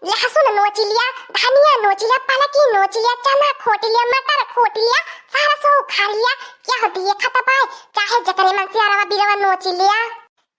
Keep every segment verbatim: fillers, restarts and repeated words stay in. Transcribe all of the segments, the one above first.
लहसुन नोच लिया, धनिया नोच लिया, पालकी नोच लिया, चना खोट लिया, मटर खोट लिया, सरसों उखाड़ लिया। क्या होती है खतपाए, चाहे जतने मन से अरवा बिरवा नोच लिया।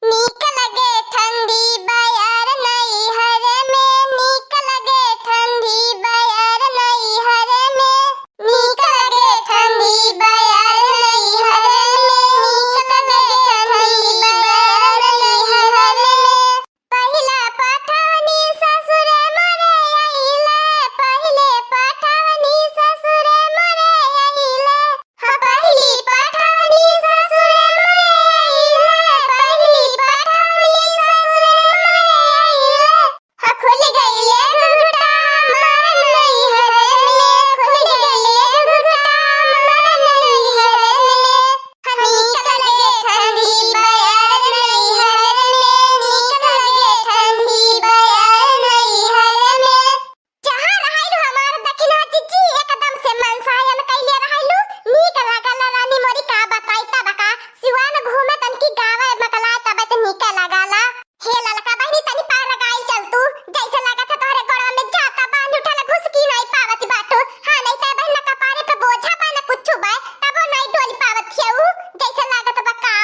नीक लगे ठंडी बयार नैहर में, नीक लगे ठंडी बयार नैहर में, नीक लगे ठंडी बयार नैहर में, नीक लगे ठंडी बयार नैहर में। पहिला पठवनी ससुर मोरे अइले, पहिले पठवनी ससुर मोरे अइले। हाँ, पहिली पठवनी ससुर मोरे अइले, पहिली पठवनी ससुर मोरे अइले। हाँ, खुल गइले घुघुटा हमार नैहर में, खुल गइले घुघुटा हमार नैहर में। हाँ, नीक लगे ठंडी बयार नैहर में, नीक लगे ठंडी बयार नैहर में। जहाँ रहैलू हमार दखिना जिज्जी, एकदम से मनसायन कइले रहैलू। नीक लागल रानी मोरी, का बताई तब का। सिवान घूमे तनकी गावे मकलाए तब त नीक लागला। हे ललका बहिनी, तनी पार लगाई चल तू। जैसे लागत है तोहरे गोड़वा में जाता बांध उठल, घुसकी नाई पावत बाटू। हाँ, नहीं त बहिन ना कपारे पे बोझा बा ना कुछु बा, तबो नाई डोली पावत हियऊ। जैसे लागत बा का।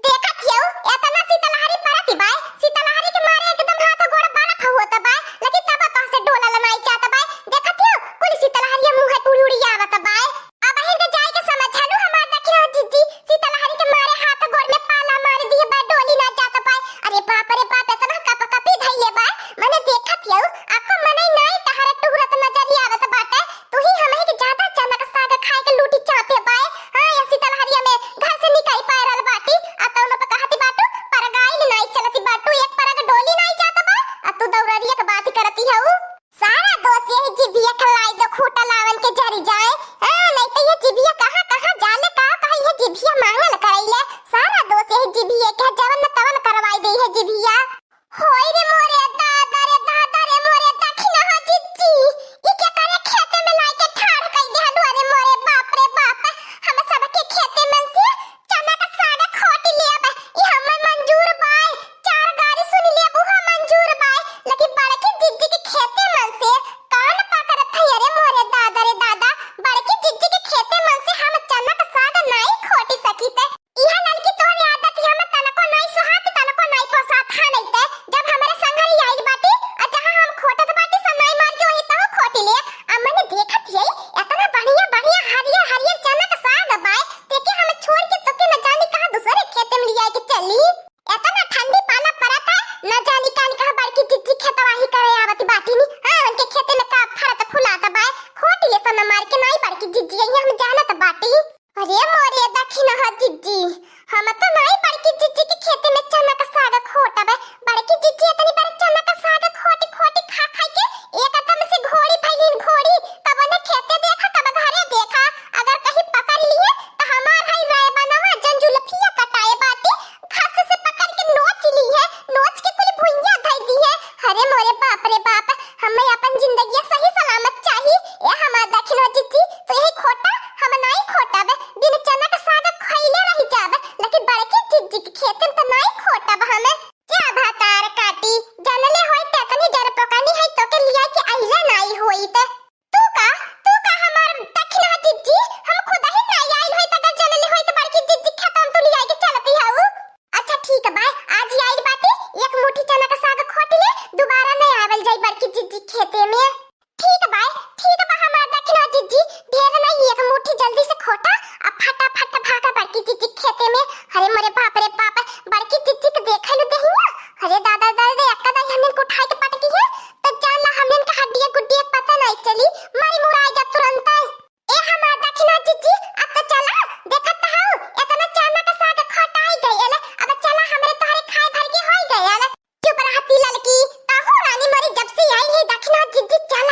देखत हियऊ, एतना शीतलहरी परत बाय, शीतलहरी के मारे एकदम हाथ गोड़ बर्फ होत बाय, लेकिन तब तोहसे डोलल नाई जात बाय। देखत हियऊ, कुल शीतलहरिया मुँह उड़ी उड़ी आवत बाय। अबहिन त जाए के समझलू हमार दखिना जिज्जी, शीतलहरी के मारे हाथ गोड़ में पाला मार दिहे बाय, डोली ना जात बाय। अरे बाप रे बाप, एतना कप कपी धइले बाय, मने देखत हियऊ, आपको मनई नाई तहरा टुहरत नजरी आवत बाटे। तू ही हमही के ज्यादा चनक साग खाए के लूटी चाहते बाय। हाँ, या शीतलहरिया में घर से निकल पाए रहल बाटी, आ तौनो पे कहती बाटू, परगाइल नाई चलती बाटू, एक परग डोली नाई जात बा, आ तू दौररिया के बात करती हऊ। सारा दोष यही जिभिया के लाई दो, खूटा लावन के जरी जाए। हाँ, नहीं तो ये जिभिया कहाँ कहाँ जाले, का कहाँ ये जिभिया मांगल करैले। सारा दोष यही जिभिया के, जवन न तवन करवाई दे है जिभिया। होई रे मोरे दादा रे दादा रे मोरे दखिना हो जिज्जी, ई के करे खेते में लाई के ठाड़ कई देहलू, अरे मोरे बाप रे बाप, हम सबके खेते में से चना का साग खोट लेब, ई हमें मंजूर बाय, चार गारी सुन लेब, उहो मंजूर बाय, लेकिन बड़की जिज्जी के खेते में से कौन पकड़त है, अरे मोरे दादा रे दादा, बड़की जिज्जी के खेते में से हम चना का साग नाई खोटी सकीत। इहा ललकी तोहरे आदत ही हम तनको नाई सुहात, तनको नाई पोसात। हाँ, नहीं ते जब हमरे संघरी आइल बाटी, आ जहाँ हम खोटत बाटी, सब नाई मार के वही तहु खोटी ले। आ मने देखत यही, एतना बढ़िया, बढ़िया, हरियर, हरियर चना का साग बाय, तेके हम छोड़ के तोके न जानी कहाँ दूसरे खेते में लिया के चली। एतना ठंडी पाला परत है, न जानी कान कहाँ बड़की जिज्जी खेतवाही करे आवत बाटी नी। हाँ, उनके खेते में का फरत फुलात बाय, खोटी ले सन मार के नाई बड़की जिज्जी, यही हम जानत बाटी। अरे मोरे दखिना हो जिज्जी, हम तो नाई बड़की जिज्जी के खेते में चना का साग खोटब। बड़की जिज्जी इतनी बार चना का साग खोटी खोटी खा खा के एकदम से घोड़ी भइलिन घोड़ी। कब ने खेते देखा, कब घरे देखा। अगर कहीं पकड़ लिए तो हमार है राय बनवा जन जुलफिया कटाए बाटी। घास से पकड़ के नोच ली है, नोच के कुल भुइया धई दी है। अरे मोरे बाप रे बाप, हमें अपन जिंदगी सही सलामत चाही। ए हमार दखिना जिज्जी, तू यही खोटा, हम नाई खोटब, बिन चना के साग खइले रह जाब, लेकिन बड़की जिज्जी के खेते में तो नाई खोटब हम। क्या भतार काटी, जनले होई त इतनी डरपोकनी है तोके लिया के अइले नाई होई त। तू का, तू का हमार दखिना जिज्जी, हम खुद ही नाई आइल होई त अगर जनले होई त बड़की जिज्जी खेत में तू लिया के चलती हऊ। अच्छा ठीक बा, आज आइल बाटी, एक मुट्ठी चना का साग खोट ले, दोबारा नहीं आवल जाई बड़की जिज्जी खेते में। ठीक बा, ठीक बा हमार दखिना जिज्जी, ढेर नहीं, एक मुट्ठी जल्दी से खोटा, आ फटाफट भागा बड़की जिज्जी खेते में। अरे मोरे बाप रे बाप, बड़की जिज्जी के देखे लू देहिया। अरे दादा दादा रे, अक्का दाई हमन को उठाई के पटकी है, तो जान ला हमन का हड्डिया गुड्डिया पता नहीं चली, मारी मुड़ाई जा तुरंत। ए हमार दखिना जिज्जी, अब तो चला, देखत तो हऊ, इतना चना का साग खोटाई गयल, अब चला हमरे तोहरे खाए भर के होई गयल। चुप रहती ललकी, ताहू रानी मरी जब से आई है दखिना जिज्जी, चल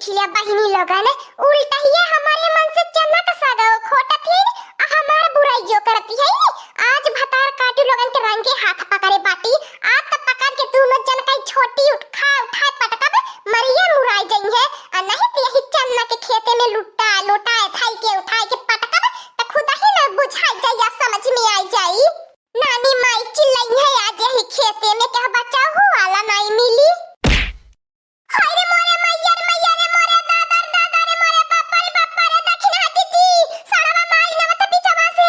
देखिया बहिनी लोगन, उल्टहिया हमरे मन से चना का सागो खोटत है, आ हमार बुराइयो करती है। आज भतार काटी लोगन के रंगे हाथ पकड़े बाटी। आज त पकड़ के दोनों जन कई छोटी उठा उठाए पटकब, मरिया मुराई जइहे। आ नहीं त यही चना के खेते में लुट्टा लोटाए थाई के उठाए के पटकब, त खुद ही न बुझाई जाई या समझ में आई जाई। नानी माई चिल्लइहे आज यही खेते में, कह बचाओ हो वाला नाई मिली। हाय रे मोरे मैया रे मैया रे, मोरे दादा रे दादा रे, मोरे बापा रे बापा रे, दखिनहा जिज्जी, सड़वा माई नवत बिचवा से।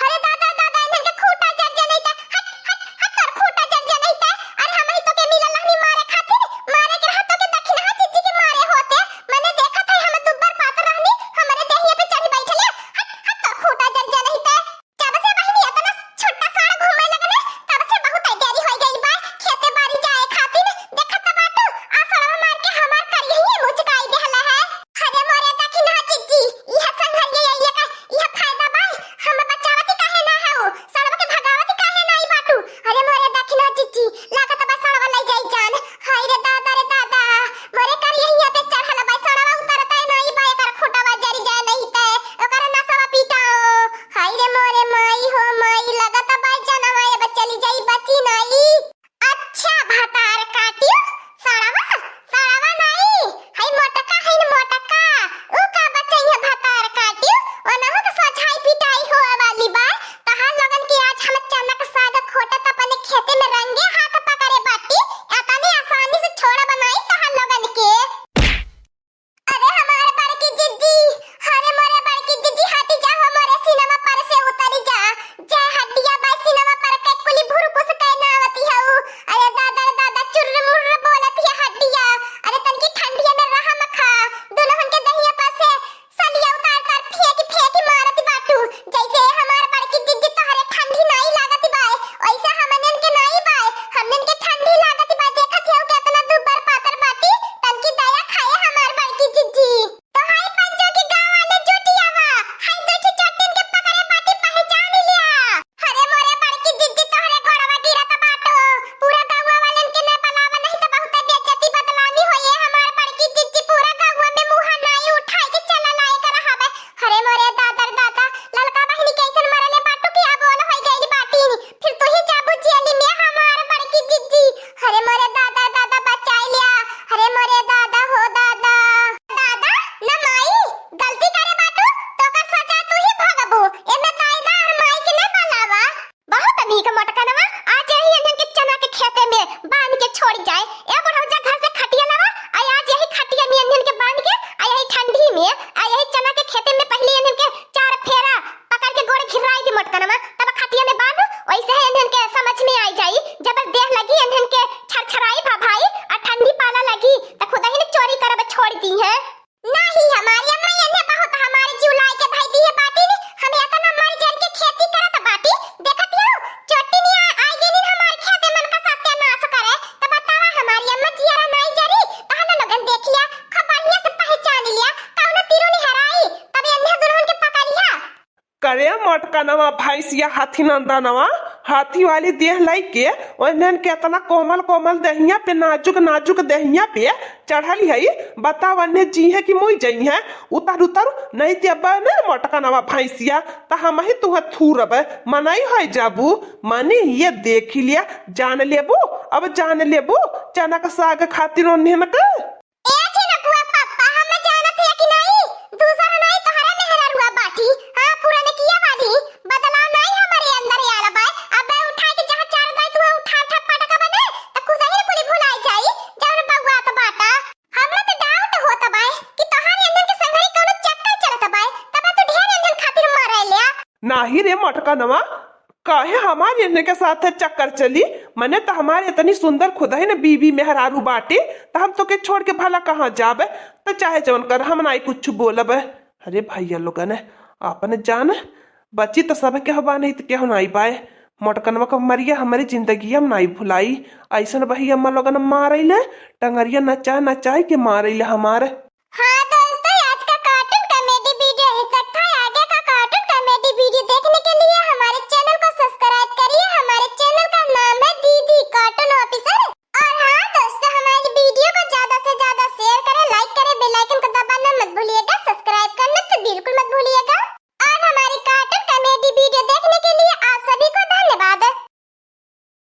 अरे दादा रे दादा, इन्हन के खूंटा जर जनैता, हट, हट, हट, तोर खूंटा जर जनैता। अरे हम ही तोके मिलल रहनी मारे खातिर, मारे के रहा तोके दखिनहा जिज्जी के मारे होते। मने देखत है हम दुब्बर पातर रहनी, हमरे देहिया पे चढ़ी बैठले, हट, हट, तोर खूंटा जर जनैता। जब से बहिनी एतना छुट्टा साड़ घूमे लगले, तब से बहुत देरी होइ गइल बा खेते बारी जाए खातिर। देखत त बाटू, आसड़वा मार के हमार करियहिए मुचकाई देहले है। अरे मोरे दखिनहा जिज्जी, इहे संघरिया ये का, इहे फायदा बा। हम बचावती काहे ना हऊ, सड़वा के भगावती काहे नाई बाटू? अरे मोरे दखिनहा जिज्जी, लागत बा सड़वा लइ जाई जान। हाय रे दादा रे दादा, मोरे करियहिया पे चढ़ल बा सड़वा, उतरतै नाई बा, एकर खूंटवा जरि जाए नहीं तै, ओकर नसवा पीटाओ। हाय रे मोरे माई हो माई, लगत बा जनवा अब चली जाई बची नाई। अच्छा भतार काटियो, सड़वा, सड़वा नाई, हई मोटका हईन मोटका, ऊ का बचइहे भतार काटियो, ओनहु के सोझाई पिटाई होए वाली बा। तहार लोगन के आज हम चनक साग खोटत अपने खेते में रंगे हाथ पकड़े बाटी, एतनी आसानी से छोड़ब नाई तहार लोगन के। अरे हमार बड़की जिज्जी, अरे मोरे बड़की जिज्जी, हटी जा हो मोरे सीनवा पर से उतरी जा। जे हड्डिया बा सीनवा पर के कुली भुरकुस के नावती हऊ। अरे दादा रे दादा, चुर्र मुर्र बोलत है हड्डिया। अरे तनकी ठंडिया में रहा मखा, दुनहन के दहिया पर से सलिया उतार कर फेंक फेंक मारत बाटू। जैसे हमार बड़की जिज्जी तोहरे ठंडी नाई लागत बा, वैसे हमनन के नाई बा। हमनन के ठंडी लागत बा, देखत हऊ केतना दुब्बर पातर बाटी, तनकी दया खाए हमार बड़की जिज्जी। तो हाय पंचो की गाँव वाले जुटियावा, हाय दो ठो चट्टिन के पकड़े बाटी, पहचान लिया। अरे मोरे बड़की जिज्जी, तोहरे गोड़वा गिरत बाटो, पूरा गाँव वालन के न बुलावा, नहीं तो बहुत बेइज्जती बदनामी होई है हमार बड़की जिज्जी, पूरा गाँव में मुँह नाई उठाए के चला लाए कर हवे। अरे मोरे दादा रे दादा, ललका बहिनी कैसन मरले बाटू कि अब ओन होई गइल बाटी। फिर तू ही जाबू जेल में हमार बड़की जिज्जी। अरे मोरे दादा, दादा बचाई लिया। अरे मोरे दादा हो दादा। दादा, न माई, गलती करे बाटू, तो ओकर सजा तू ही भोगबू। एमे दाई ना और माई के न बुलावा। बहुत नीक मोटकनवा, आज यही एन्हन के चना के खेते में बांध के छोड़ जाए। ए बुढ़ऊ जा घर से खटिया लावा, आ आज यही खटिया में एन्हन के बांध के, आ यही ठंडी में, आ यही चना के खेते में पहले एन्हन के चार फेरा पकड़ के गोड़ घिराई दी मोटकनवा, तब खटिया में बांधू, वैसे है इन्हन के समझ में आई जाई। जब देह लगी इन्हन के छरछराई भभाई, आ ठंडी पाला लगी, त खुदही न चोरी करब छोड़ दीहे। नाही, हमारी अम्मा इन्हें बहुत हमारे जीव लाए के भाई दी है बाटी ने, हम इतना मर जर के खेती करत बाटी, देखत हो, चोटी निया आई गेनी हमारे खेते मन का सत्यानाश करे, त बतावा हमारी अम्मा जियरा नाई जरी, तहन लोगन देखिया, खूब बढ़िया से पहचान लिया, कौनो तीरू नहीं हराई, तब इन्हें दुल्हन के पकड़िया। करे मोटकनवा भैंसिया हाथी नंदनवा, हाथी वाली देह लइके ओन्हन के एतना कोमल कोमल देहिया पे, नाजुक नाजुक देहिया पे चढ़ल हई। बताओ, ओन्हे जीहे कि मुई जइहे? उतर उतर, नहीं ते अब ने मोटकनवा भैंसिया, त हम ही तुहे थूरब, मनई होई जाबू। मने ये देख लिया, जान लेबू, अब जान लेबू, चनक साग खातिर ओन्हन के। ए झिनकुआ पप्पा, हम जानत है कि नहीं, दूसर नहीं तोहरे मेहररुआ बाटी। हाँ, पुरनकिया वाली, बदलाव नहीं हमारे अंदर आल बा। अबे उठाए के जहाँ चार दाई तू उठा उठा पटकबे ने, त खुदही कुली भुलाई जाई, जौन बउआत बाटा। हमरा त doubt होत बा कि तोहार एन्हन के संगरी कौनो चक्कर चलत बा, तब तू ढेर एन्हन खातिर मरे लिया। नाही रे मोटकनवा, काहे हमार एन्हन के साथ चक्कर चली? मने त हमार इतनी सुंदर खुदही न बीबी मेहरारू बाटे, त हम तोके छोड़ के भला कहाँ जाबे? त चाहे जवन कर, हम नाई कुछ बोलब। अरे भैया लोगन, आपन जान बची त सब केहू बा, नहीं त केहू नाई बाए। मोटकनवा का मरिया हमारी जिंदगिया में नाई भुलाई। ऐसन भैया अम्मा लोगन मारैले, टंगरिया नचा नचाई के मारैले हमार।